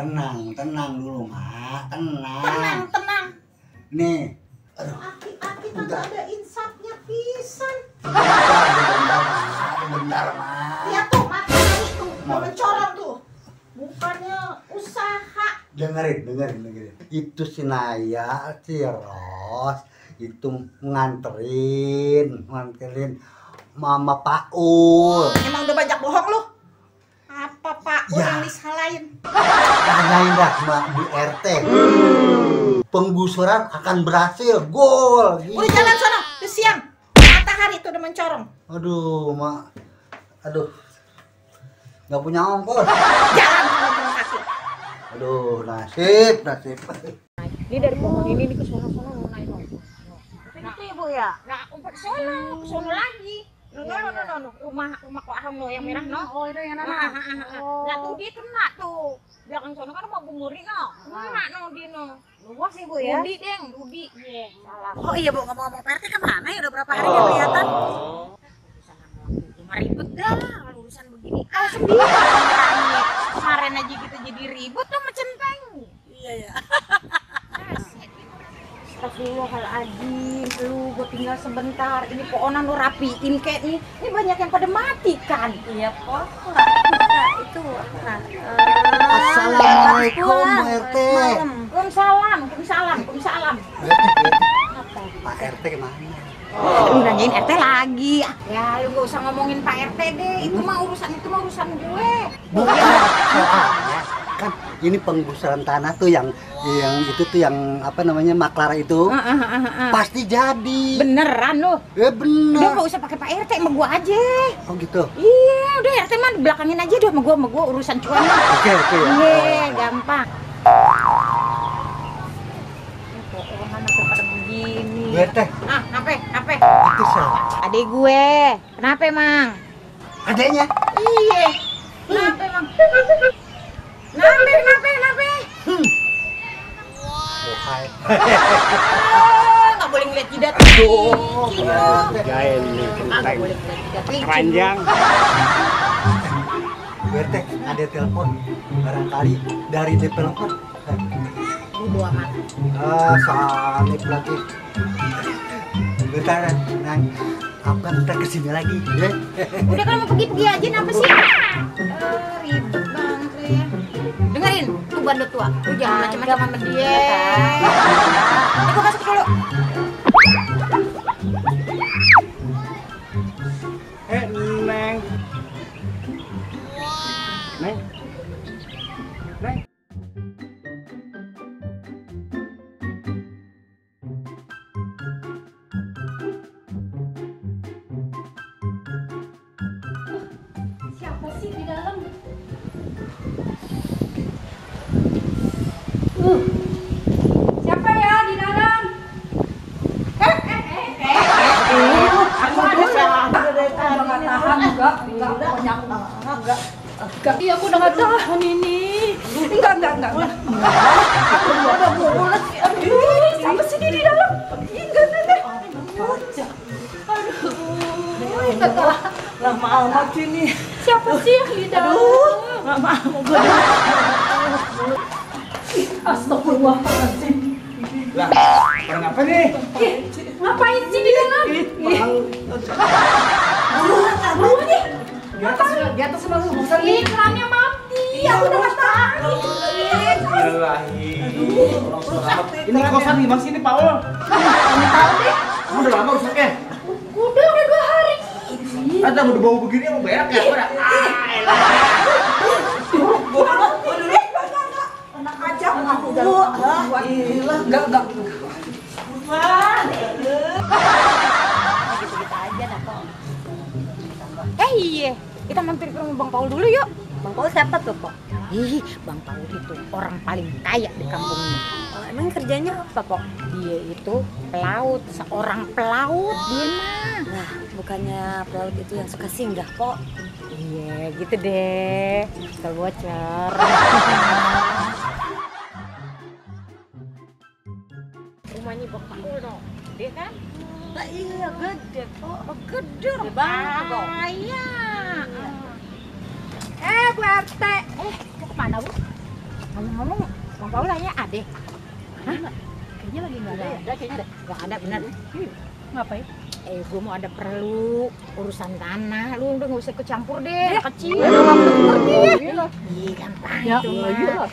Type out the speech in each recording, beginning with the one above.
tenang dulu, Mak. Tenang. Nih. Aki kagak ada insafnya pisan. Bentar, Mak. Lihat tuh matahari tuh, mencorong tuh. Bukannya usaha. Dengerin. Itu si Naya, si Ros, itu nganterin Mama Paul. Emang udah banyak bohong lu? Apa Pak? Ya. Yang disalahin? Tanyain dah Mak di RT. Penggusuran akan berhasil, gol. Gitu. Udah jalan sono, udah siang. Matahari tuh udah mencorong. Aduh, Mak. Nggak punya ongkos. Jalan sama jalan kaki. Aduh, nasib. Ini dari pohon ini ke sono-sono mau naik. Nah, itu Ibu ya? Nah, ke sono lagi. No. Rumah kok aham no yang merah no. Oh, itu yang Nah, tuh dia kena tuh. Belakang sono kan rumah Bu Muri no. Kena no dia no. Luas Ibu ya? Rudi. Iya, salah. Oh iya Bu, ngomong-ngomong Pak RT kemana ya? Udah berapa hari nggak kelihatan? Cuma ribet dah kalau urusan begini. Sendiri. Kemarin aja kita jadi ribut sama centeng. Iya ya. Astagfirullahaladzim, lu gue tinggal sebentar. Ini pohonan lu rapiin kayak nih. Ini banyak yang pada mati kan? Iya Pak. Itu Assalamualaikum, RT. Waalaikumsalam. Pak RT kemana? Lu nanyain RT lagi. Ya lu gak usah ngomongin Pak RT deh. Itu mah urusan gue. Bukan soalnya kan ini penggusuran tanah tuh yang itu tuh yang apa namanya maklar itu pasti jadi. Beneran lu? Ya bener. Udah gak usah pakai Pak RT sama gua aja. Oh gitu. Iya, udah RT mah belakangin aja deh sama gua urusan cuan. Oke. Iya, gampang. Pohonan sampai pada begini. Gue teh. Apa? Itu siapa? Adik gue. Kenapa emang? Adanya. Iya. Kenapa emang? Kenapa? Hai. Nggak boleh ngeliat jidat. Jain nih Nggak boleh ngeliat jidat. keranjang. Gue teh ada telepon. Barangkali dari developer. Bodo amat. Salib lagi. Bentar, Nang. Aku kan ntar kesini lagi, ya. Udah kalau mau pergi aja, apa sih? Ribet banget lu ya. Dengerin, tuh bandut tua. Lu jangan macam-macam sama dia. Gue masuk dulu. Neng. Neng. Siapa sih di dalam? Siapa ya di dalam? Aku udah salah. Iya, aku udah nggak tahan ini. Enggak. Aku udah mules. Siapa sih di dalam? Enggak. Aduh, nggak tahan. Lama amat sini. Siapa sih yang di dalam? Lama amat. Astagfirullahaladzim. Lah, orang apa nih? Ngapain sih di dalam? Buruan nih. Di atas sama lu, bosan Ih, kerannya mati. Aku udah nggak tahan. Ini kosan nih, Bang, sini, Paul. Kamu tahu deh. Kamu udah lama rusaknya? Udah 2 hari. Ada udah bau begini mau berak ya? Udah. Enak aja aku udah buat. Enggak. Gitu-gitu aja dah kok. Iya, kita mampir ke rumah Bang Paul dulu yuk. Bang Paul siapa tuh, Pak? Ih, Bang Paul itu orang paling kaya di kampung ini. Emang kerjanya apa, Pak? Dia itu pelaut, seorang pelaut dia mah. Nah, bukannya pelaut itu yang suka singgah, Pak? Iya, gitu deh. Kita bocor. Rumahnya Bang Paul dong, gede kan? Lah iya, gede, Pak. Gede banget kok. Iya. Bu RT. Mau kemana Bu? Ngomong-ngomong, Bang Paul nanya ade. Hah? Kayaknya lagi nggak ada. Ada kayaknya ada. Gak ada bener. Ngapain? Gue mau ada perlu urusan tanah. Lu udah nggak usah ikut campur deh. Kecil. Ih, gampang Ya, itu iya. mah.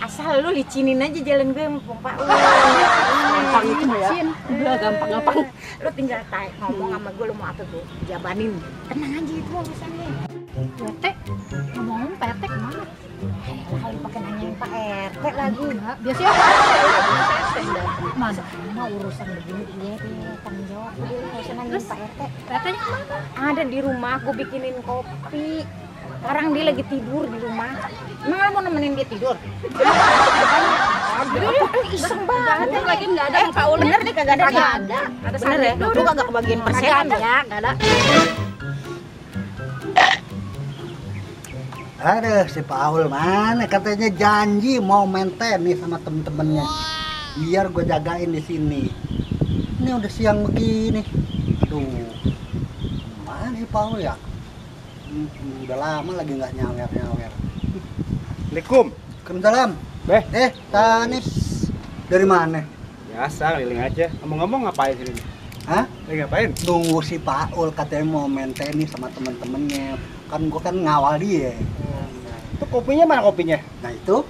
Asal lu licinin aja jalan gue sama Bang Paul. Gampang itu mah ya. Udah gampang-gampang. Lu tinggal ngomong sama gue, lu mau apa gue jabanin. Tenang aja itu urusannya. RT, ngomong-ngomong Pak RT kemana? Ayolah kali pakai nanyain Pak RT lagi. Biasanya Pak RT. Mana? Mau urusan begini iya deh, tanggung jawab gue dulu, nggak usah nanyain Pak RT. Pak RT-nya kemana? Ada di rumah, gue bikinin kopi. Sekarang dia lagi tidur di rumah. Emang lo mau nemenin dia tidur? Iseng banget. Lagi nggak ada Pak Ul. Bener deh kagak ada. Kagak ada. Ada bener ya? Lu kagak kebagian persenan ya? Nggak ada. Aduh, si Paul mana katanya janji mau main tenis sama temen-temennya. Biar gue jagain di sini. Ini udah siang begini. Aduh, mana si Paul ya? Udah lama lagi nggak nyawer. Assalamualaikum. Waalaikumsalam. Beh, Tanis dari mana? biasa keliling aja. Ngomong-ngomong ngapain sini? Hah? Lagi ngapain? Tunggu si Paul katanya mau main tenis sama temen-temennya. Kan gue kan ngawal dia. Itu kopinya mana kopinya? Nah itu.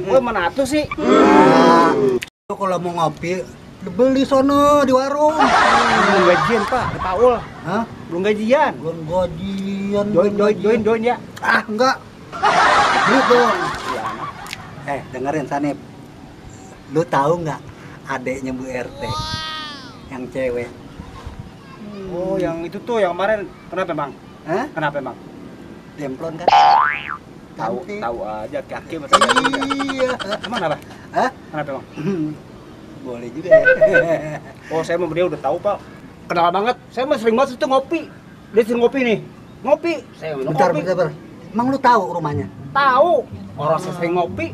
Oh, mana atuh sih? Nah, itu kalau mau ngopi beli sono di warung. Belum gajian, Pak. Ada Paul. Hah? Belum gajian. Belum gajian. Join ya. Ah, enggak. Beli dong. Iya. Dengerin Sanip. Lu tahu nggak adeknya Bu RT yang cewek? Oh, yang itu tuh yang kemarin. Kenapa, Bang? Hah? Kenapa, Bang? Demplon kan? Cantik. Tahu aja kaki masa. Iya. Emang kenapa? Hah? Kenapa, Bang? Boleh juga ya. Oh, saya sama dia udah tahu, Pak. Kenal banget. Saya mah sering banget itu ngopi. Dia sering ngopi nih. Ngopi. Saya minum Bentar. kopi. Emang lu tahu rumahnya? Tahu. Orang saya sering ngopi.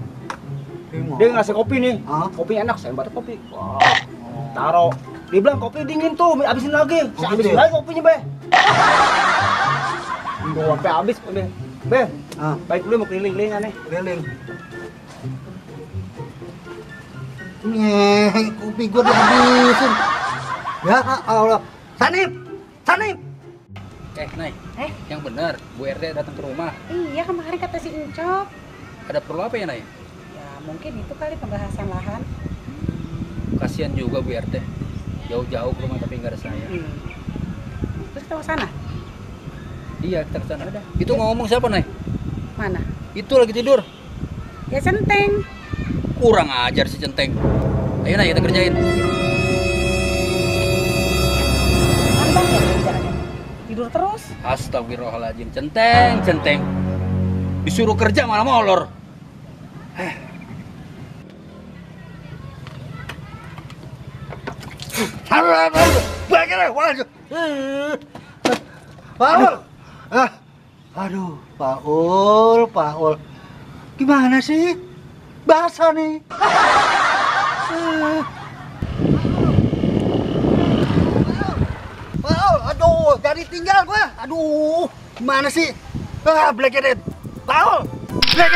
Dia ngasih kopi nih. Hah? Kopi enak, saya baru kopi. Wah. Taro. Dia bilang kopi dingin tuh, habisin lagi. Saya habisin gitu ya? lagi kopinya, Be. Tuh, sampai habis, Be. Be, Ah, baik dulu mau keliling-keliling aneh. keliling. Nih, kopi gua dihabisin. Ya Allah. Sanip. Nay, yang benar, Bu RT datang ke rumah. Iya, kemarin kata si Encok. Ada perlu apa ya, Nay? Ya, mungkin itu kali pembahasan lahan. Kasihan juga Bu RT. Jauh-jauh ke rumah tapi nggak ada saya. Terus kita ke sana? Iya, kita ke sana. Itu ngomong siapa, Nay? Mana? Itu lagi tidur. Ya Centeng. Kurang ajar si Centeng. Ayo, Nay, kita kerjain. Ngambang ya bicaranya. Tidur terus. Astagfirullahaladzim. Centeng. Disuruh kerja malah molor. Paul. Aduh, Paul. Gimana sih? Basah nih. Paul, aduh, jadi tinggal gua. Aduh, gimana sih? Black Paul. Black